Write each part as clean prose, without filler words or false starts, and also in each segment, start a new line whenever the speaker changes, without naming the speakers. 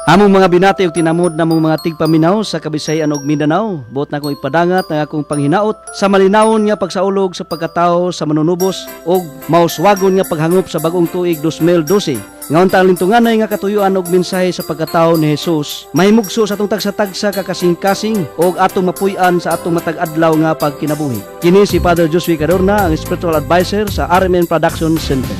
Among mga binati ug tinamod namong mga tigpaminaw sa Kabisayan ug Mindanao, buot na akong ipadangat ang akong panghinaot sa malinawon nga pagsaulog sa pagkatao sa Manunubos ug mauswagon nga paghangop sa bagong tuig 2012. Nga unta ang lintunganay nga katuyuan og mensahe sa pagkatao ni Jesus mahimugso sa atong tagsa-tagsa ka kasing-kasing ug atong mapuy-an sa atong matag adlaw nga pagkinabuhi. Kini si Father Josue Cadorna, ang spiritual advisor sa RMN Production Center.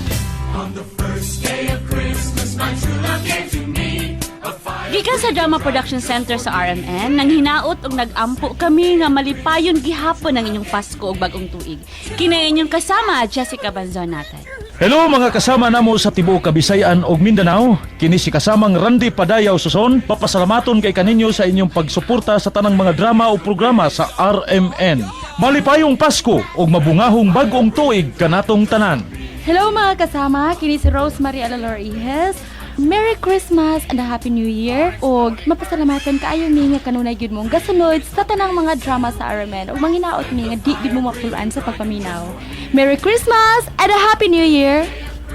On the first day of Christmas, my true love gave to me a fire.
Gikan sa Drama Production Center sa RMN, nang hinaot og nag-ampo kami nga malipayon gihapon ang inyong Pasko ug bagong tuig. Kini inyong kasama, Jessica Banzonate.
Hello, mga kasama namo sa tibuok Kabisayan ug Mindanao. Kini si kasamang Randy Padayaw Suson. Papasalamaton kay kaninyo sa inyong pagsuporta sa tanang mga drama o programa sa RMN. Malipayong Pasko ug mabungahong bag-ong tuig kanatong tanan.
Hello, mga kasama, kini si Rose Marie Alalor Ihes. Merry Christmas and a Happy New Year. Og mapasalamatan kaayo mi nga kanunay gyud mong gasunod sa tanang mga drama sa RMN ug manghinaot mi nga di gyud mo mapulaan sa pagpaminaw. Merry Christmas and a Happy New Year.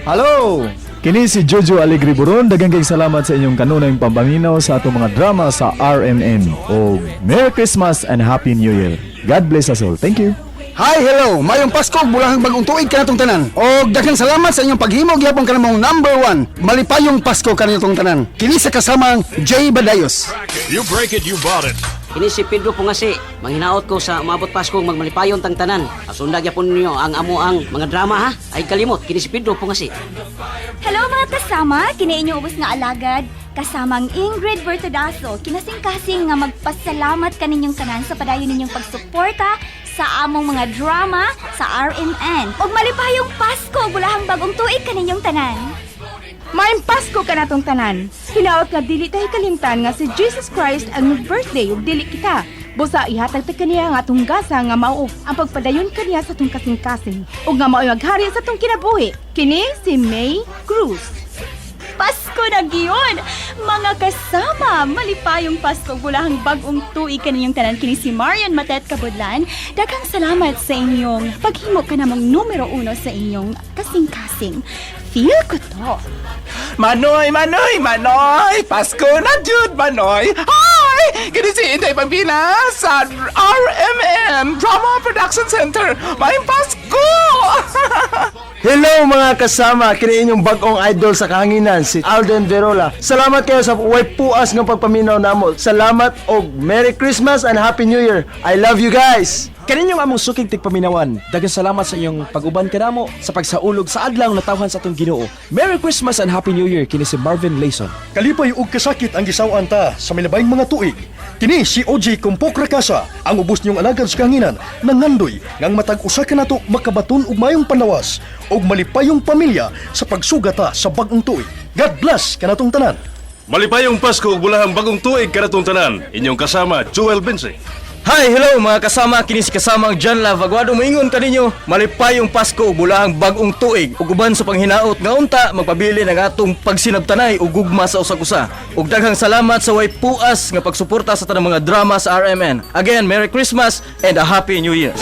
Hello! Kini si Jojo Alegre Buron, daghang kayong salamat sa inyong kanunayng pampaminaw sa atong mga drama sa RMN. O Merry Christmas and Happy New Year. God bless us all. Thank you.
Hi, hello! Mayong Pasko, bulahang bagong tuig kanatong tanan. Og daghang salamat sa inyong paghimo gihapon kanamong number one. Malipayong Pasko kanatong tanan. Kini sa kasamang Jay Badayos.
You break it, you bought it.
Kini si Pedro Pungasi, manghinaot ko sa umabot Pasko magmalipayon tang tanan. Asunda gyapon ninyo ang amo ang mga drama ha. Ay kalimot, kini si Pedro Pungasi.
Hello, mga kasama, kini inyong ubos nga alagad, kasamang Ingrid Bertodaso, kinasing-kasing nga magpasalamat kaninyong tanan sa padayon ninyong pagsuporta sa among mga drama sa RMN. Ug malipayong Pasko, bulahang bagong tuig kaninyong tanan.
Maayong Pasko kanatong tanan. Hinaot nga dili tayo kalimtan nga si Jesus Christ ang nag-birthday ug dili kita. Busa ihatag ta kaniya ang atong gasa nga mao ang pagpadayon kaniya sa atong kasing-kasing ug nga mao'y maghari sa atong kinabuhi. Kini si May Cruz.
Pasko na giyon! Mga kasama, malipayong Pasko, bulahang bagong tuig kaninyong tanan. Kini si Marian Matet Kabudlan. Daghang salamat sa inyong paghimo kanamong numero uno sa inyong kasing-kasing. Feel ko to.
Manoy, Manoy, Manoy! Pasko na jud, Manoy! Hi! Kini si Inday Pambina sa RMN Drama Production Center. Maayong Pasko!
Hello, mga kasama, kini inyong bagong idol sa kahanginan, si Alden Verola. Salamat kayo sa way puas ng pagpaminaw namo. Salamat og Merry Christmas and Happy New Year. I love you guys.
Kaninyong among suking tigpaminawan, daghang salamat sa inyong pag-uban kanamo sa pagsaulog sa adlaw natawhan sa atong Ginoo. Merry Christmas and Happy New Year. Kini si Marvin Layson.
Kalipay ug kasakit ang gisaw-an ta sa milabayng mga tuig. Kini si OJ Kumpok Rakasa, ang ubos niyong alagad sa kahanginan, nangandoy ngang matag usa kanato makabaton og mayong panlawas ug malipayong pamilya sa pagsugata sa bag-ong tuig. God bless kanatong tanan.
Malipayong Pasko ug bulahang bagong tuig kanatong tanan. Inyong kasama, Joel Vince.
Hi, hello, mga kasama, kini si kasamang John Lavaguado moingon kaninyo malipayong Pasko ug bulahang bag-ong tuig ug uban sa panghinaot nga unta magpabilin ang atong pagsinabtanay ug gugma sa usag usa. Ug daghang salamat sa way puas nga pagsuporta sa tanang mga drama sa RMN. Again, Merry Christmas and a Happy New Year.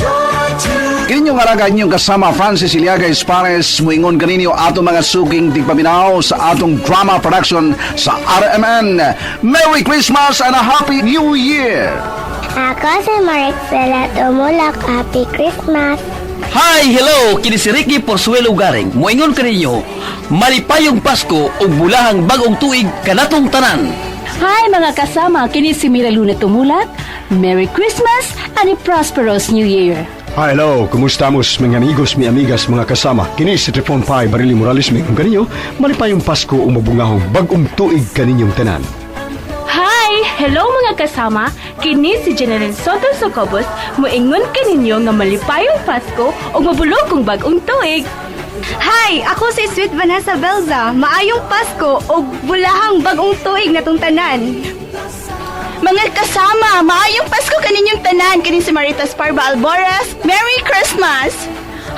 Kini inyong alagad, inyong kasama Francis Iliaga Espares, muingon kaninyo atong mga suking tigpaminaw sa atong drama production sa RMN. Merry Christmas and a Happy New Year!
Ako si Marixela Tumulak. Happy Christmas!
Hi, hello! Kini si Ricky Porsuelo Garing. Moingon kaninyo, malipayong Pasko ug bulahang bagong tuig kanatong tanan.
Hi, mga kasama, kini si Mira Luna Tumulak. Merry Christmas and a prosperous New Year.
Hi, hello! Kumusta mga amigos, mi amigas, mga kasama? Kini si Trifon Pai Barili Morales, may kaninyo, malipayong Pasko ug mabungahong bag-ong tuig kaninyong tanan.
Hi! Hello, mga kasama! Kini si General Soto Socobos, moingon kaninyo nga malipayong Pasko ug mabulokong bag-ong tuig.
Hi! Ako si Sweet Vanessa Belza. Maayong Pasko ug bulahang bagong tuig natong tanan.
Mga kasama, maayong Pasko kaninyong tanan. Kini si Maritas Parba Alboras. Merry Christmas!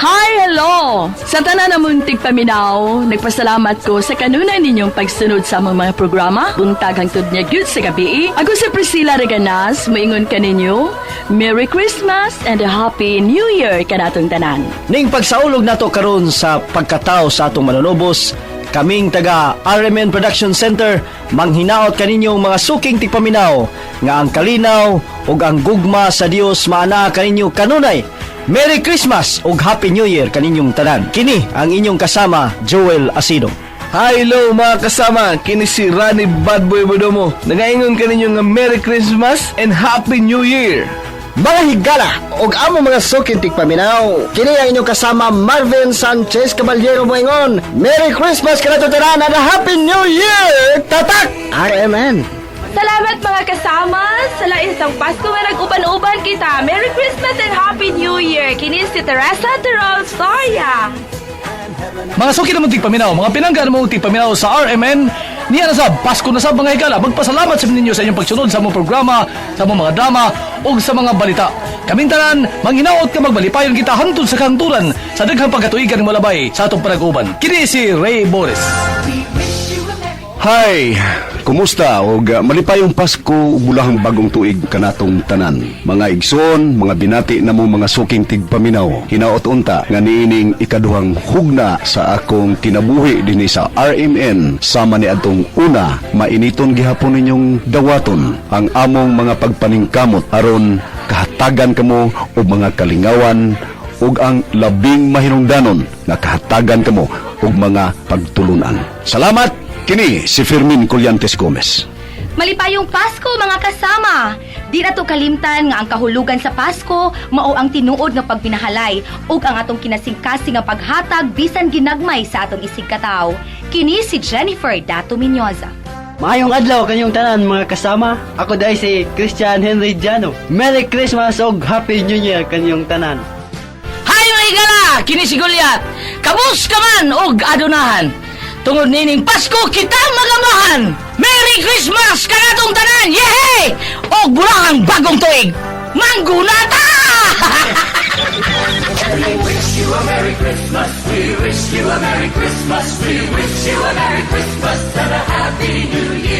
Hi, hello! Sa tanan namong tigpaminaw, nagpasalamat ko sa kanunay ninyong pagsunod sa among mga programa. Buntag hangtod niya gyud sa gabi. Ako si Priscilla Reganas, moingon kaninyo, Merry Christmas and a Happy New Year kanatong tanan.
Ning pagsaulog nato karon sa pagkatao sa atong Manunubos,
Kaming taga RMN Production Center manghinaot kaninyong mga suking tigpaminaw nga ang kalinaw ug ang gugma sa Dios maanaa kaninyo kanunay. Merry Christmas ug Happy New Year kaninyong tanan. Kini ang inyong kasama, Joel Asido.
Hi, hello mga kasama, kini si Rani Badboy Bodomo. Nagaingon kaninyo nga Merry Christmas and Happy New Year.
Mga higala ug amo mga suking tigpaminaw. Kini ang inyong kasama Marvin Sanchez Caballero moingon. Merry Christmas kanato tanan and a Happy New Year! Tatak RMN.
Salamat mga kasama sa lain sang Pasko nga nag-uban-uban kita. Merry Christmas and Happy New Year. Kini si Teresa Terol Soria.
Mga suki namong tigpaminaw, mga pinangga namong tigpaminaw sa RMN, niya na sab, Pasko na sab mga higala. Magpasalamat sa ninyo sa inyong pagsunod sa among programa, sa among mga drama, ug sa mga balita. Kaming tanan, manghinaot ka magbalipayon kita hangtod sa kahangturan sa daghang pagkatuigan ng malabay sa atong panag-uban. Kini si Ray Boris.
Hi! Kumusta og malipayong Pasko ug bulahang bagong tuig kanatong tanan. Mga igsoon, mga binati namo mga suking tigpaminaw. Hinaot unta nga niining ikaduhang hugna sa akong kinabuhi dinhi sa RMN sama ni adtong una mainiton gihapon ninyong dawaton ang among mga pagpaningkamot aron kahatagan kamo og mga kalingawan ug ang labing mahinungdanon nga kahatagan kamo og mga pagtulunan. Salamat! Kini si Fermin Collantes Gomez.
Malipayong Pasko mga kasama! Di na to kalimtan nga ang kahulugan sa Pasko mao ang tinuod nga pagpinahalay ug ang atong kinasingkasing nga paghatag bisan ginagmay sa atong isigkatawo. Kini si Jennifer Dato Miñoza.
Maayong adlaw kanyong tanan mga kasama. Ako diay si Christian Henry Jano. Merry Christmas ug Happy New Year kanyong tanan.
Hi mga higala! Kini si Goliath. Kabus ka man og adunahan. Tungod nining Pasko kita magamahan. Merry Christmas kanatong tanan! Yehey! Og bulahang bagong tuig. Manggunata!
We wish you a Merry Christmas. We wish you a Merry Christmas. We wish you a Merry Christmas and a Happy New Year.